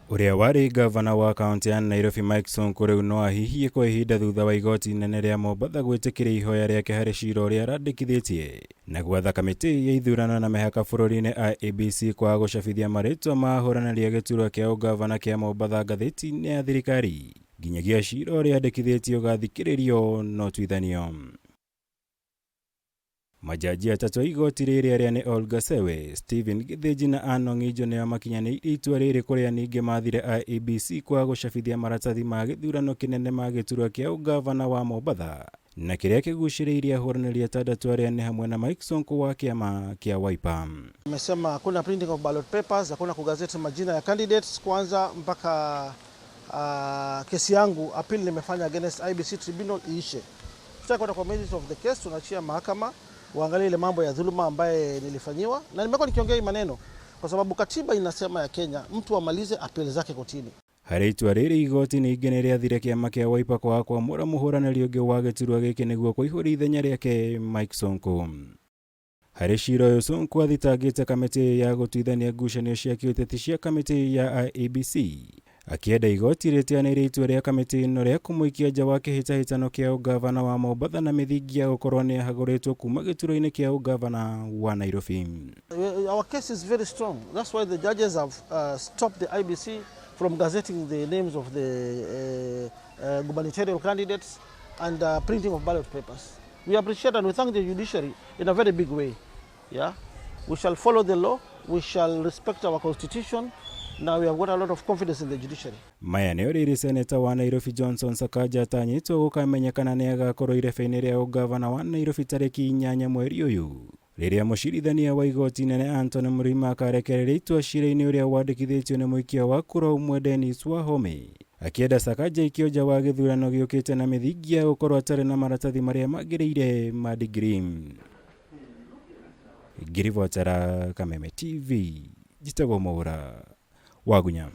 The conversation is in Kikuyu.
Ũrĩa warĩ ngavana wa kaũntĩ ya Nairobi Mike Sonko rĩu no ahihie kwa ihinda thutha wa igoti inene rĩa Mombatha gwĩtĩkĩria ihoya rĩake harĩ cira ũrĩa arandĩkithĩtie na gwatha kamĩtĩ ya ithurano na mĩhaka bũrũri-inĩ IEBC kwaga gũcabithia marĩtwa ma ahũranĩri a gĩturwa kĩa ũngavana kĩa Mombatha ngathĩti-inĩ ya thirikari nginyagia cira ũrĩa andĩkithĩtie ũgathikĩrĩrio na ũtuithanio. Majaji atatũ a igoti rĩrĩ arĩa nĩ Olga Sewe, Stephen Gĩthĩnji na Ann Ong'injo nĩo makinyanĩirie itua rĩrĩ kũrĩa ningĩ mathire IEBC kwaga gũcabithia maratathi ma gĩthurano kĩnene ma gĩturwa kĩa ũngavana wa Mombatha na kĩrĩa kĩgucĩrĩirie ahũranĩri atandatũ arĩa nĩ hamwe na Mike Sonko wa kĩama kĩa Wiper. Amesema hakuna printing of ballot papers, hakuna kugazeti majina ya candidates kwanza mpaka kesi yangu appeal nimefanya against IEBC tribunal iishe. Tutaki kwenda kwa merits of the case, tunaachia mahakama waangalie ile mambo ya dhuluma ambaye nilifanyiwa, na nimekuwa nikiongea hii maneno kwa sababu katiba inasema ya Kenya mtu amalize appeal zake kotini. Harĩ itua rĩrĩ igoti ningĩ nĩ rĩathire kĩama kĩa Wiper kwaga kwamũra mũhũranĩri ũngĩ wa gĩturwa gĩkĩ nĩguo kũihũria ithenya rĩake Mike Sonko. Harĩ cira ũyũ Sonko athitangĩte kamĩtĩ ya gũtuithania ngucanio cia kĩũteti cia kamĩtĩ ya IEBC akĩenda igoti rĩteanĩrie itua rĩa kamĩtĩ ĩno rĩa kũmũikia nja wa kĩhĩtahĩtano kĩa ũngavana wa Mombatha na mĩthingi ya gũkorwo nĩ ahagũrĩtwo kuma gĩturwa-inĩ kĩa ũngavana wa Nairobi. Our case is very strong. That's why the judges have stopped the IEBC from gazetting the names of the gubernatorial candidates and printing of ballot papers. We appreciate and we thank the judiciary in a very big way. Yeah, we shall follow the law, we shall respect our constitution. Now we have got a lot of confidence in the judiciary. Maya nĩo rĩrĩ seneta wa Nairobi Johnson Sakaja atanyĩtwo gũkamenyekana nĩ agakorwo irebe-inĩ rĩa ũngavana wa Nairobi tarĩki 8 mweri ũyũ rĩrĩa mũcirithania wa igoti inene Anthony Mrima akarekereria itua cira-inĩ ũrĩa wandĩkithĩtio nĩ mũikia wa kura ũmwe Dennis Wahome akĩenda Sakaja aikio nja wa gĩthurano gĩũkĩte na mĩthingi ya gũkorwo atarĩ na maratathi marĩa magĩrĩire ma degree. Ngiribotera Kameme TV, njĩtagwo Mwaũra Wagunya.